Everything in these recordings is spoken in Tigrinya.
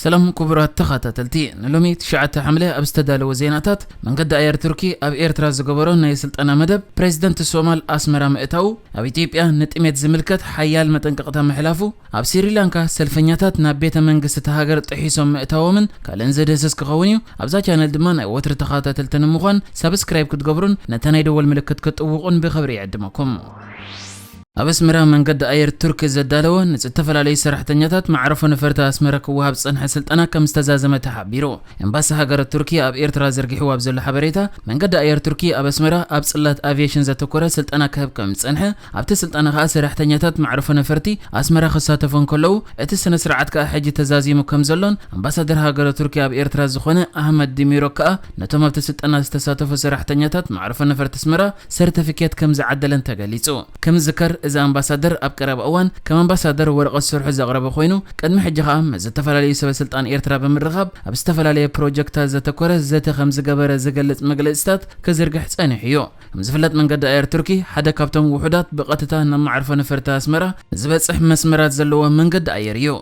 ሰላም ክቡራት ተኸታተልቲ፣ ንሎሚ ትሽዓተ ሓምለ ኣብ ዝተዳለወ ዜናታት፣ መንገዲ ኣየር ቱርኪ ኣብ ኤርትራ ዝገበሮ ናይ ስልጠና መደብ፣ ፕሬዝደንት ሶማል ኣስመራ ምእታዉ፣ ኣብ ኢትዮጵያ ንጥሜት ዝምልከት ሓያል መጠንቀቕታ ምሕላፉ፣ ኣብ ስሪላንካ ሰልፈኛታት ናብ ቤተ መንግስቲ እታ ሃገር ጥሒሶም ምእታዎምን ካልእን ዝድህስስ ክኸውን እዩ። ኣብዛ ቻነል ድማ ናይ ወትሪ ተኸታተልቲ ንምዃን ሳብስክራይብ ክትገብሩን ነታ ናይ ደወል ምልክት ክትጥውቑን ብኽብሪ ይዕድመኩም። ኣብ ኣስመራ መንገዲ ኣየር ቱርኪ ዘዳለወ ንዝተፈላለዩ ሰራሕተኛታት መዕረፎ ነፈርቲ ኣስመራ ክወሃብ ዝጸንሐ ስልጠና ከም ዝተዛዘመ ተሓቢሩ። ኤምባሲ ሃገረ ቱርኪ ኣብ ኤርትራ ዘርጊሕዎ ኣብ ዘሎ ሓበሬታ፣ መንገዲ ኣየር ቱርኪ ኣብ ኣስመራ ኣብ ጽላት ኣቪዬሽን ዘተኮረ ስልጠና ክህብ ከም ዝጸንሐ፣ ኣብቲ ስልጠና ከኣ ሰራሕተኛታት መዕረፎ ነፈርቲ ኣስመራ ክሳተፉ እንከለዉ፣ እቲ ስነ ስርዓት ከኣ ሕጂ ተዛዚሙ ከም ዘሎን ኣምባሳደር ሃገረ ቱርኪ ኣብ ኤርትራ ዝኾነ ኣህመድ ዲሚሮክ ከኣ ነቶም ኣብቲ ስልጠና ዝተሳተፉ ሰራሕተኛታት መዕረፎ ነፈርቲ ኣስመራ ሰርተፊኬት ከም ዝዓደለን ተገሊጹ። ከም ዝዝከር፣ እዚ ኣምባሳደር ኣብ ቀረባ እዋን ከም ኣምባሳደር ወረቐት ስርሑ ዘቕረበ ኮይኑ፣ ቅድሚ ሕጂ ከኣ ምስ ዝተፈላለዩ ሰበ ስልጣን ኤርትራ ብምርኻብ ኣብ ዝተፈላለየ ፕሮጀክታት ዘተኮረ ዘተ ከም ዝገበረ ዝገልጽ መግለጺታት ክዝርግሕ ጸኒሑ እዩ። ከም ዝፍለጥ፣ መንገዲ ኣየር ቱርኪ ሓደ ካብቶም ውሑዳት ብቐጥታ ናብ መዕርፎ ነፈርቲ ኣስመራ ዝበጽሕ መስመራት ዘለዎ መንገዲ ኣየር እዩ።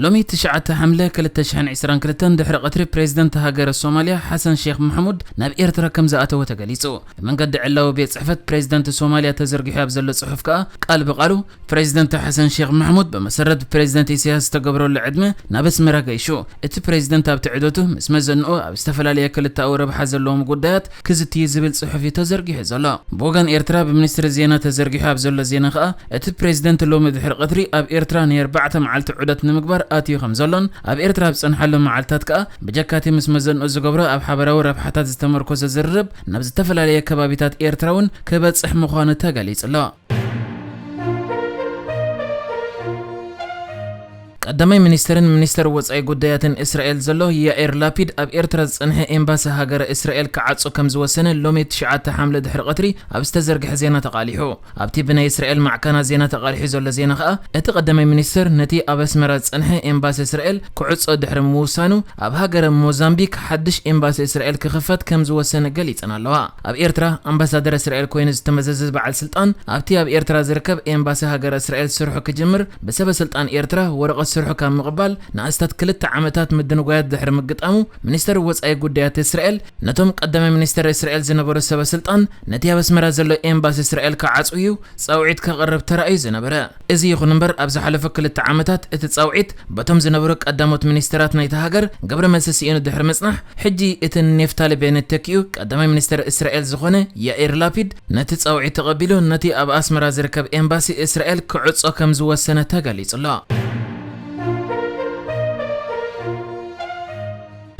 ሎሚ ትሽዓተ ሓምለ ክልተ ሽሕን ዕስራን ክልተን ድሕሪ ቀትሪ፣ ፕሬዝደንት ሃገረ ሶማልያ ሓሰን ሼክ መሕሙድ ናብ ኤርትራ ከም ዝኣተወ ተገሊጹ። ብመንገዲ ዕላዊ ቤት ጽሕፈት ፕሬዝደንት ሶማልያ ተዘርጊሑ ኣብ ዘሎ ጽሑፍ ከኣ፣ ቃል ብቃሉ፣ ፕሬዝደንት ሓሰን ሼክ መሕሙድ ብመሰረት ፕሬዝደንት ኢሳያስ ዝተገብረሉ ዕድመ ናብ ኣስመራ ገይሹ። እቲ ፕሬዝደንት ኣብቲ ዑደቱ ምስ መዘንኡ ኣብ ዝተፈላለየ ክልተኣዊ ረብሓ ዘለዎም ጉዳያት ክዝቲ እዩ ዝብል ጽሑፍ እዩ ተዘርጊሑ ዘሎ። ብወገን ኤርትራ ብሚኒስትሪ ዜና ተዘርጊሑ ኣብ ዘሎ ዜና ከኣ፣ እቲ ፕሬዝደንት ሎሚ ድሕሪ ቀትሪ ኣብ ኤርትራ ናይ ኣርባዕተ መዓልቲ ዑደት ንምግባር ኣትዩ ከም ዘሎን ኣብ ኤርትራ ኣብ ዝጸንሓሉ መዓልታት ከኣ ብጀካቲ ምስ መዘንኡ ዝገብሮ ኣብ ሓበራዊ ረብሓታት ዝተመርኮሰ ዝርርብ ናብ ዝተፈላለየ ከባቢታት ኤርትራ እውን ክበጽሕ ምዃኑ ተገሊጹ ኣሎ። ቀዳማይ ሚኒስተርን ሚኒስተር ወጻኢ ጉዳያትን እስራኤል ዘሎ ያኢር ላፒድ ኣብ ኤርትራ ዝጸንሐ ኤምባሲ ሃገረ እስራኤል ክዓጹ ከም ዝወሰነ ሎሚ ትሽዓተ ሓምለ ድሕሪ ቀትሪ ኣብ ዝተዘርግሐ ዜና ተቓሊሑ። ኣብቲ ብናይ እስራኤል ማዕከናት ዜና ተቓሊሑ ዘሎ ዜና ከኣ፣ እቲ ቀዳማይ ሚኒስተር ነቲ ኣብ ኣስመራ ዝጸንሐ ኤምባሲ እስራኤል ክዕጾ ድሕሪ ምውሳኑ፣ ኣብ ሃገረ ሞዛምቢክ ሓድሽ ኤምባሲ እስራኤል ክኽፈት ከም ዝወሰነ ገሊጸን ኣለዋ። ኣብ ኤርትራ ኣምባሳደር እስራኤል ኮይኑ ዝተመዘዘ በዓል ስልጣን፣ ኣብቲ ኣብ ኤርትራ ዝርከብ ኤምባሲ ሃገረ እስራኤል ስርሑ ክጅምር ብሰበ ስልጣን ኤርትራ ወረቐት ስርሑ ካብ ምቕባል ንኣስታት ክልተ ዓመታት ምድንጓያት ድሕሪ ምግጣሙ፣ ሚኒስተር ወጻኢ ጉዳያት እስራኤል ነቶም ቀዳማይ ሚኒስተር እስራኤል ዝነበሩ ሰበ ስልጣን ነቲ ኣብ ኣስመራ ዘሎ ኤምባሲ እስራኤል ክዓጹ እዩ ጻውዒት ከቕርብ ተራእዩ ዝነበረ። እዚ ይኹን እምበር፣ ኣብ ዝሓለፉ ክልተ ዓመታት እቲ ጻውዒት በቶም ዝነበሩ ቀዳሞት ሚኒስተራት ናይቲ ሃገር ግብረ መልሲ ስኢኑ ድሕሪ ምጽናሕ፣ ሕጂ እቲ ንኔፍታሊ ቤኔት ተኪኡ ቀዳማይ ሚኒስተር እስራኤል ዝኾነ ያኢር ላፒድ ነቲ ጻውዒት ተቐቢሉ ነቲ ኣብ ኣስመራ ዝርከብ ኤምባሲ እስራኤል ክዕጾ ከም ዝወሰነ ተገሊጹ ኣሎ።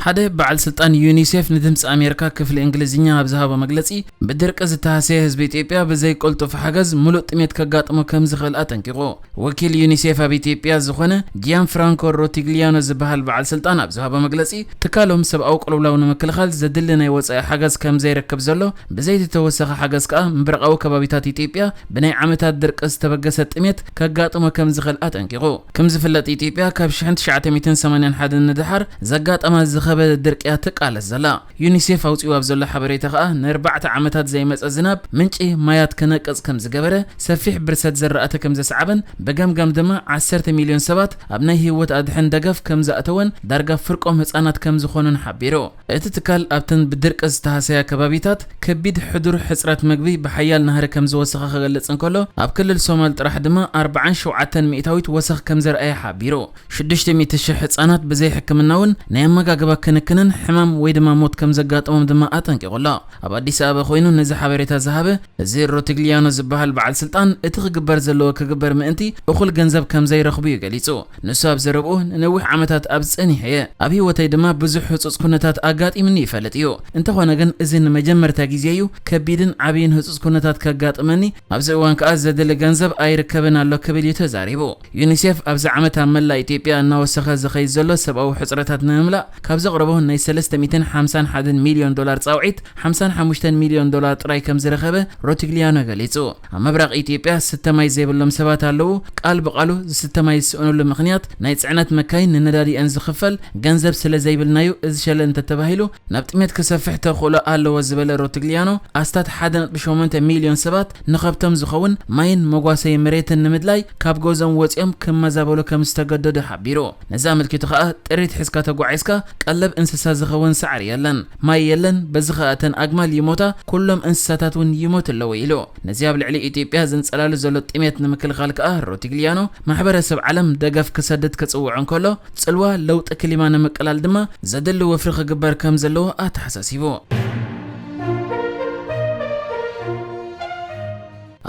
ሓደ በዓል ስልጣን ዩኒሴፍ ንድምፂ ኣሜሪካ ክፍሊ እንግሊዝኛ ኣብ ዝሃቦ መግለፂ፣ ብድርቂ ዝተሃሰየ ህዝቢ ኢትዮጵያ ብዘይ ቅልጡፍ ሓገዝ ሙሉእ ጥሜት ከጋጥሞ ከም ዝኽእል ኣጠንቂቑ። ወኪል ዩኒሴፍ ኣብ ኢትዮጵያ ዝኾነ ጂያን ፍራንኮ ሮቲግሊያኖ ዝበሃል በዓል ስልጣን ኣብ ዝሃቦ መግለፂ፣ ትካሎም ሰብኣዊ ቅልውላው ንምክልኻል ዘድሊ ናይ ወፃኢ ሓገዝ ከም ዘይረክብ ዘሎ፣ ብዘይቲ ተወሳኺ ሓገዝ ከኣ ምብራቓዊ ከባቢታት ኢትዮጵያ ብናይ ዓመታት ድርቂ ዝተበገሰ ጥሜት ከጋጥሞ ከም ዝኽእል ኣጠንቂቑ። ከም ዝፍለጥ፣ ኢትዮጵያ ካብ ሽሕን ትሽዓተ ሚእትን ሰማንያን ሓደን ንደሓር ዘጋጠማ ዝኸበደ ድርቂ እያ ትቃለስ ዘላ። ዩኒሴፍ ኣውጺኡ ኣብ ዘሎ ሓበሬታ ከኣ፣ ንኣርባዕተ ዓመታት ዘይመጸ ዝናብ ምንጪ ማያት ክነቅጽ ከም ዝገበረ፣ ሰፊሕ ብርሰት ዘራእቲ ከም ዘስዓበን፣ ብገምጋም ድማ ዓሰርተ ሚልዮን ሰባት ኣብ ናይ ህይወት ኣድሕን ደገፍ ከም ዘእተወን፣ ዳርጋ ፍርቆም ህጻናት ከም ዝኾኑን ሓቢሩ። እቲ ትካል ኣብተን ብድርቂ ዝተሃሰያ ከባቢታት ከቢድ ሕዱር ሕጽረት መግቢ ብሓያል ናህሪ ከም ዝወሰኸ ክገልጽ እንከሎ፣ ኣብ ክልል ሶማል ጥራሕ ድማ ኣርባዓን ሸውዓተን ሚእታዊት ወሰኽ ከም ዘርኣየ ሓቢሩ። ሽዱሽተ ሚእቲ ሽሕ ህጻናት ብዘይ ሕክምናውን ናይ ኣመጋግባ ክንክንን ሕማም ወይ ድማ ሞት ከም ዘጋጠሞም ድማ ኣጠንቂቑ ኣሎ። ኣብ ኣዲስ ኣበባ ኮይኑ ነዚ ሓበሬታ ዝሃበ እዚ ሮቲግሊያኖ ዝበሃል በዓል ስልጣን፣ እቲ ክግበር ዘለዎ ክግበር ምእንቲ እኹል ገንዘብ ከም ዘይረኽቡ እዩ ገሊጹ። ንሱ ኣብ ዘረብኡ፣ "ንነዊሕ ዓመታት ኣብዚ ጸኒሐ እየ። ኣብ ህይወተይ ድማ ብዙሕ ህጹጽ ኩነታት ኣጋጢምኒ ይፈልጥ እዩ። እንተኾነ ግን፣ እዚ ንመጀመርታ ግዜ እዩ ከቢድን ዓብይን ህጹጽ ኩነታት ከጋጥመኒ። ኣብዚ እዋን ከኣ ዘድሊ ገንዘብ ኣይርከብን ኣሎ" ክብል እዩ ተዛሪቡ። ዩኒሴፍ ኣብዚ ዓመት ኣብ መላእ ኢትዮጵያ እናወሰኸ ዝኸይድ ዘሎ ሰብኣዊ ሕጽረታት ንምምላእ፣ ካብ ዘቕረቦ ናይ ሰለስተ ሚእትን ሓምሳን ሓደን ሚልዮን ዶላር ጻውዒት ሓምሳን ሓሙሽተን ሚልዮን ዶላር ጥራይ ከም ዝረኸበ ሮቲግሊያኖ ገሊጹ። ኣብ ምብራቕ ኢትዮጵያ ዝስተ ማይ ዘይብሎም ሰባት ኣለዉ። ቃል ብቓሉ ዝስተ ማይ ዝስእንሉ ምኽንያት ናይ ጽዕነት መካይን ንነዳዲአን ዝኽፈል ገንዘብ ስለ ዘይብልናዩ እዚ ሸለል እንተተባሂሉ ናብ ጥሜት ክሰፍሕ ተኽእሎ ኣለዎ ዝበለ ሮቲግሊያኖ፣ ኣስታት ሓደ ነጥቢ ሸሞንተ ሚልዮን ሰባት ንኸብቶም ዝኸውን ማይን መጓሰዪ መሬትን ንምድላይ ካብ ገዝኦም ወጺኦም ክመዛበሉ ከም ዝተገደዱ ሓቢሩ። ነዚ ኣመልኪቱ ከኣ ጥሪት ሒዝካ ተጓዒዝካ ቀለብ እንስሳ ዝኸውን ሳዕሪ የለን፣ ማይ የለን፣ በዚ ከኣ እተን ኣግማል ይሞታ፣ ኩሎም እንስሳታት እውን ይሞቱ ኣለዉ ኢሉ። ነዚ ኣብ ልዕሊ ኢትዮጵያ ዘንጸላሉ ዘሎ ጥሜት ንምክልኻል ከኣ ሮቲግሊያኖ ማሕበረሰብ ዓለም ደገፍ ክሰድድ ክጽውዕ እንከሎ፣ ጽልዋ ለውጢ ክሊማ ንምቅላል ድማ ዘድሊ ወፍሪ ክግበር ከም ዘለዎ ኣተሓሳሲቡ።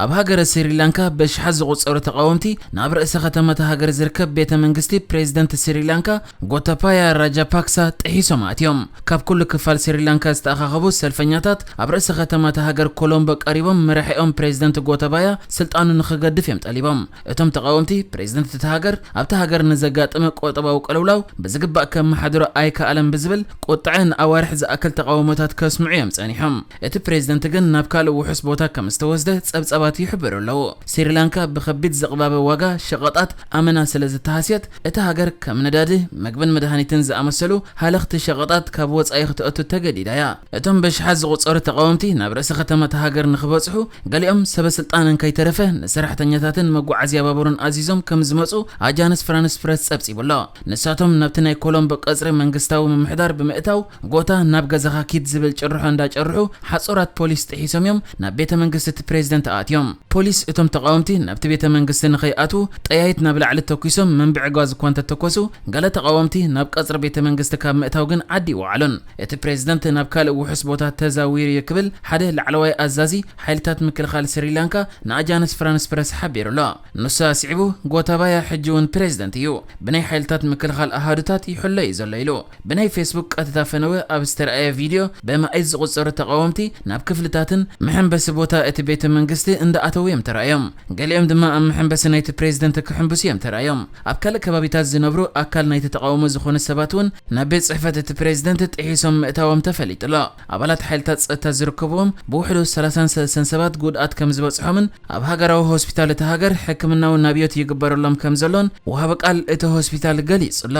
ኣብ ሃገረ ስሪላንካ በሽሓት ዝቑጸሩ ተቓወምቲ ናብ ርእሰ ከተማ እታ ሃገር ዝርከብ ቤተ መንግስቲ ፕሬዝደንት ስሪላንካ ጎታባያ ራጃፓክሳ ጥሒሶም ኣትዮም። ካብ ኩሉ ክፋል ስሪላንካ ዝተኣኻኸቡ ሰልፈኛታት ኣብ ርእሰ ከተማ እታ ሃገር ኮሎምቦ ቀሪቦም መራሒኦም ፕሬዝደንት ጎታባያ ስልጣኑ ንኽገድፍ እዮም ጠሊቦም። እቶም ተቓወምቲ ፕሬዝደንት እታ ሃገር ኣብታ ሃገር ንዘጋጠመ ቁጠባዊ ቅልውላው ብዝግባእ ከመሓድሮ ኣይከኣለን ብዝብል ቁጥዐ ንኣዋርሕ ዝኣክል ተቓውሞታት ከስምዑ እዮም ጸኒሖም። እቲ ፕሬዝደንት ግን ናብ ካልእ ውሑስ ቦታ ከም ዝተወስደ ጸብጻባት ይሕብሩ ኣለዉ። ስሪላንካ ብኸቢድ ዝቕባበ ዋጋ ሸቐጣት ኣመና ስለ ዝተሃስየት፣ እታ ሃገር ከም ነዳዲ፣ መግብን መድሃኒትን ዝኣመሰሉ ሃለኽቲ ሸቐጣት ካብ ወጻኢ ክተእቱ ተገዲዳ እያ። እቶም በሽሓት ዝቑጸሩ ተቓወምቲ ናብ ርእሰ ከተማ እታ ሃገር ንኽበጽሑ፣ ገሊኦም ሰበ ስልጣን እንከይተረፈ ንሰራሕተኛታትን መጓዓዝያ ባቡርን ኣዚዞም ከም ዝመጹ ኣጃንስ ፍራንስ ፕረስ ጸብጺቡ ኣሎ። ንሳቶም ናብቲ ናይ ኮሎምቦ ቀጽሪ መንግስታዊ ምምሕዳር ብምእታው፣ ጎታ ናብ ገዛኻ ኪድ ዝብል ጭርሖ እንዳጨርሑ ሓጹራት ፖሊስ ጥሒሶም እዮም ናብ ቤተ መንግስቲ እቲ ፕሬዝደንት ኣትዮም። ፖሊስ እቶም ተቓወምቲ ናብቲ ቤተ መንግስቲ ንኸይኣትዉ ጠያይት ናብ ላዕሊ ተኩሶም መንብዒ ጓዝ እኳ እንተተኮሱ፣ ገለ ተቓወምቲ ናብ ቀጽሪ ቤተ መንግስቲ ካብ ምእታው ግን ዓዲ ይወዓሉን። እቲ ፕሬዝደንት ናብ ካልእ ውሑስ ቦታ ተዛዊሩ እዩ ክብል ሓደ ላዕለዋይ ኣዛዚ ሓይልታት ምክልኻል ስሪላንካ ንኣጃንስ ፍራንስ ፕረስ ሓቢሩ ኣሎ። ንሱ ኣስዒቡ፣ ጎታባያ ሕጂ እውን ፕሬዝደንት እዩ፣ ብናይ ሓይልታት ምክልኻል ኣሃዱታት ይሕሎ እዩ ዘሎ ኢሉ። ብናይ ፌስቡክ ቀጥታ ፈነወ ኣብ ዝተረኣየ ቪድዮ፣ ብኣማኢት ዝቑጸሩ ተቓወምቲ ናብ ክፍልታትን መሐንበሲ ቦታ እቲ ቤተ መንግስቲ እንዳኣተዉ እዮም ተራእዮም። ገሊኦም ድማ ኣብ መሐንበሲ ናይቲ ፕሬዝደንት ክሕንብሱ እዮም ተራእዮም። ኣብ ካልእ ከባቢታት ዝነብሩ ኣካል ናይቲ ተቓውሞ ዝኾኑ ሰባት እውን ናብ ቤት ጽሕፈት እቲ ፕሬዝደንት ጥሒሶም ምእታዎም ተፈሊጡ ኣሎ። ኣባላት ሓይልታት ጸጥታ ዝርከብዎም ብውሕዱ ሰላሳን ሰለስተን ሰባት ጉድኣት ከም ዝበጽሖምን ኣብ ሃገራዊ ሆስፒታል እቲ ሃገር ሕክምናዊ ናብዮት ይግበረሎም ከም ዘሎን ወሃቢ ቃል እቲ ሆስፒታል ገሊጹ ኣሎ።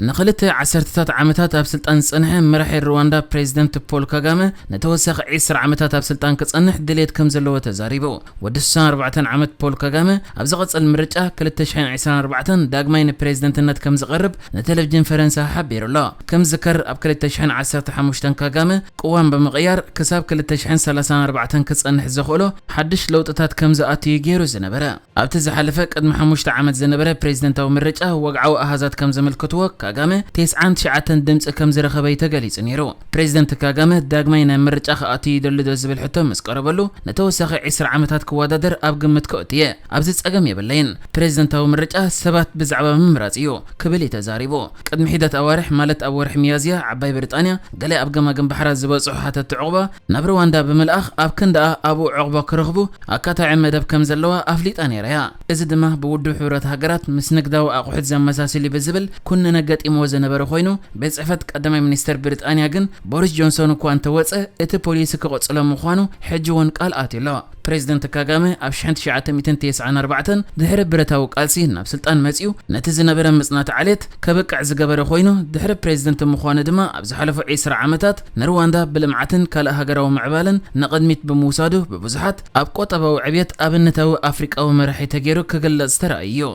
ንኽልተ ዓሰርተታት ዓመታት ኣብ ስልጣን ዝጸንሐ መራሒ ሩዋንዳ ፕሬዝደንት ፖል ካጋመ ንተወሳኺ ዒስራ ዓመታት ኣብ ስልጣን ክጸንሕ ድሌት ከም ዘለዎ ተዛሪቡ። ወዲ ስሳን ኣርባዕተን ዓመት ፖል ካጋመ ኣብ ዝቐጽል ምርጫ ክልተ ሽሕን ዕስራን ኣርባዕተን ዳግማይ ንፕሬዝደንትነት ከም ዝቐርብ ንቴሌቪዥን ፈረንሳ ሓቢሩ ኣሎ። ከም ዝከር ኣብ ክልተ ሽሕን ዓሰርተ ሓሙሽተን ካጋመ ቅዋም ብምቕያር ክሳብ ክልተ ሽሕን ሰላሳን ኣርባዕተን ክጸንሕ ዘኽእሎ ሓድሽ ለውጥታት ከም ዝኣቱ እዩ ገይሩ ዝነበረ። ኣብቲ ዝሓለፈ ቅድሚ ሓሙሽተ ዓመት ዝነበረ ፕሬዝደንታዊ ምርጫ ወግዓዊ ኣሃዛት ከም ዘመልክትዎ ካጋመ ተስዓን ትሽዓተን ድምጺ ከም ዝረኸበ እዩ ተገሊጹ ነይሩ። ፕሬዝደንት ካጋመ ዳግማይ ናብ ምርጫ ክኣቱ ይደሊ ዶ ዝብል ሕቶ ምስ ቀረበሉ፣ ንተወሳኺ ዒስራ ዓመታት ክወዳደር ኣብ ግምት ከእቱ እየ፣ ኣብዚ ጸገም የብለይን። ፕሬዝደንታዊ ምርጫ ሰባት ብዛዕባ ምምራጽ እዩ ክብል እዩ ተዛሪቡ። ቅድሚ ሒደት ኣዋርሕ ማለት ኣብ ወርሒ ሚያዝያ ዓባይ ብሪጣንያ ገለ ኣብ ገማግም ባሕራ ዝበጽሑ ሓተቲ ዕቑባ ናብ ሩዋንዳ ብምልኣኽ ኣብ ክንዳኣ ኣብኡ ዕቑባ ክረኽቡ ኣካታዒ መደብ ከም ዘለዋ ኣፍሊጣ ነይራ እያ። እዚ ድማ ብውድብ ሕብረት ሃገራት ምስ ንግዳዊ ኣቑሑት ዘመሳስል እዩ ብዝብል ኩነነ ገጢምዎ ዝነበረ ኮይኑ፣ ቤት ጽሕፈት ቀዳማይ ሚኒስተር ብሪጣንያ ግን ቦሪስ ጆንሶን እኳ እንተወጸ እቲ ፖሊሲ ክቕጽሎ ምዃኑ ሕጂ እውን ቃል ኣትዩ ኣሎ። ፕሬዝደንት ካጋመ ኣብ ሽሕን ትሽዓተ ሚእትን ተስዓን ኣርባዕተን ድሕሪ ብረታዊ ቃልሲ ናብ ስልጣን መጺኡ ነቲ ዝነበረ ምጽናት ዓሌት ከብቅዕ ዝገበረ ኮይኑ፣ ድሕሪ ፕሬዝደንት ምዃኑ ድማ ኣብ ዝሓለፉ ዒስራ ዓመታት ንሩዋንዳ ብልምዓትን ካልእ ሃገራዊ ምዕባለን ንቕድሚት ብምውሳዱ ብብዙሓት ኣብ ቁጠባዊ ዕብየት ኣብነታዊ ኣፍሪቃዊ መራሒ ተገይሩ ክግለጽ ተራእዩ እዩ።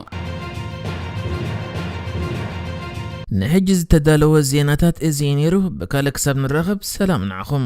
ንሕጂ ዝተዳለወ ዜናታት እዚ እዩ ነይሩ። ብካልእ ክሳብ ንራኸብ ሰላም ንዓኹም።